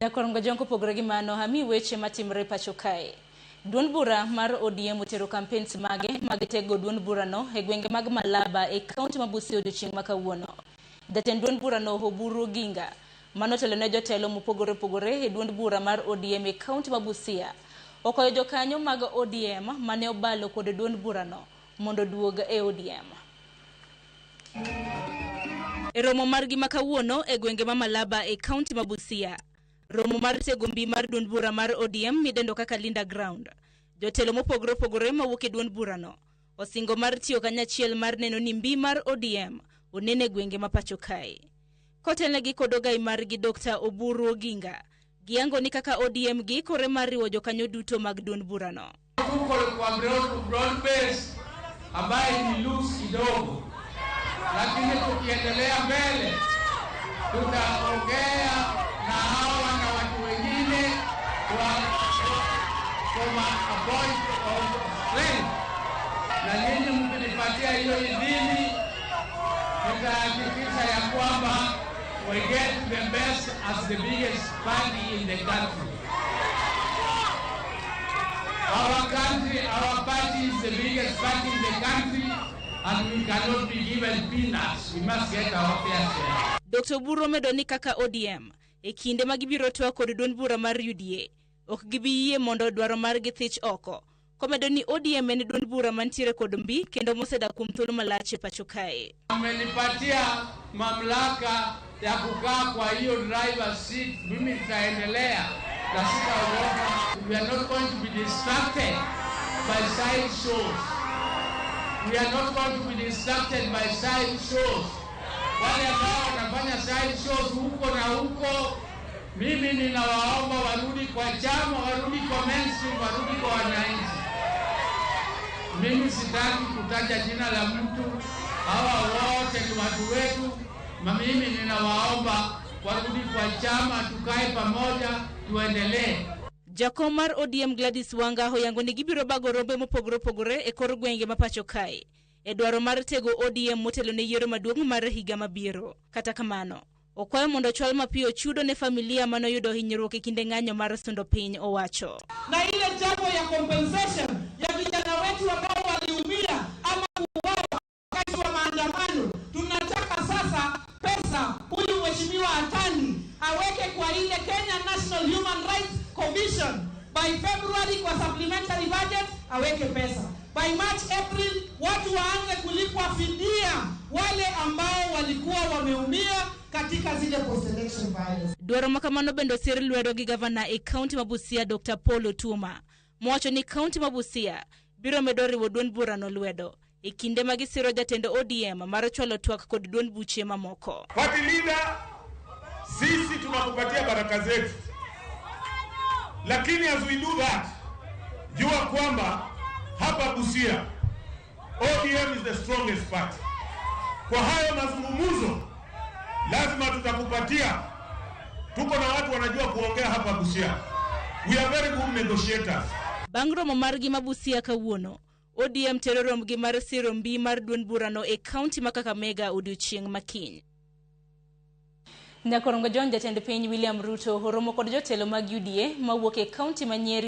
Nyakorongo Jong kopogore gi mano, ami weche matimore pacho kae. Duond bura mar ODM otero campaigns mage mag tego duond burano e gwenge mag Malaba e kaunti ma Busia odiochieng' ma kawuono. Jatend duond burano Oburu Oginga, manotelo ne jotelo mopogore opogore e duond bura mar ODM e kaunti ma Busia, okwayo jokanyo mag ODM mane obalo kod duond burano mondo oduog e ODM. E romo margi ma kawuono e gwenge ma Malaba e kaunti ma Busia, romo mar tego mbi mar duond bura mar ODM midendo kaka Linda Ground. Jotelo mopogore opogore mawuok e duond burano osingo mar tiyo kanyachiel mar neno ni mbi mar ODM onen e gwenge ma pacho kae. Kotelnegi kod ogai margi Dr. Oburu Oginga, giyango ni kaka ODM giikore mar riwo jokanyo duto mag duond burano. Tuko kwa broad base ambaye ni loose kidogo, lakini tukiendelea mbele tutaongea na hawa na watu wengine kwa a point of strength, na nyinyi mkinipatia hiyo idhini, nitahakikisha ya kwamba we get the best as the biggest party in the country. Our country, our party is the biggest party in the country, and we cannot be given peanuts. We must get our fair share. Dr. Oburu omedo ni kaka ODM e kinde ma gibiro twak kod duond bura mar UDA ok gibi yie mondo dwaro margi thich oko. Komedo ni ODM en duond bura mantiere kod mbi kendo mosedak kuom thuolo malach e pacho kae. Amenipatia mamlaka ya kukaa kwa hiyo driver seat. Mimi nitaendelea na sitaogopa. We are not going to be distracted by side shows. We are not going to be distracted by side shows. Wale ambao wanafanya side shows huko na huko, mimi ninawaomba warudi kwa chama, warudi kwa mainstream, warudi kwa wananchi. Mimi sitaki kutaja jina la mtu, hawa wote ni watu wetu. Na mimi ninawaomba warudi kwa chama, tukae pamoja, tuendelee. Jakom mar ODM Gladys Wanga oyango ni gibiro bago rombe mopogore opogore e kor gwenge ma pacho kae e dwaro mar tego ODM motelo ne yiero maduong' mar higa mabiro. Kata kamano, okwayo mondo ochwal mapiyo chudo ne familia manoyudo hinyruok e kinde ng'anyo mar sundo piny owacho. Na ile jambo ya compensation ya vijana wetu ambao waliumia ama kuuawa wakati wa maandamano, tunataka sasa pesa huyu mheshimiwa Atani aweke kwa ile Kenya National Human Rights Commission by February kwa supplementary budget aweke pesa. By March April watu waanze kulipwa fidia wale ambao walikuwa wameumia katika zile post election violence. Dwaro ma kamano bende osir lwedo gi gavana e kaunti ma Busia Dr. Paul Otuoma mowacho ni kaunti ma Busia biro medo riwo duond burano lwedo e kinde ma gisiro jatend ODM mar chwalo twak kod duond buche mamoko. Party leader, sisi tunakupatia baraka zetu, lakini as we do that, jua kwamba hapa Busia ODM is the strongest party. Kwa hayo mazungumzo lazima tutakupatia. Tuko na watu wanajua kuongea hapa Busia. We are very good negotiators. Bang' romo margi ma Busia kawuono, ODM tero rombgi mar siro mbi mar duond burano e kaunti ma Kakamega odiochieng' ma kiny. Nyakorongo John jatend piny William Ruto oromo kod jotelo mag UDA mawuok e kaunti ma Nyeri.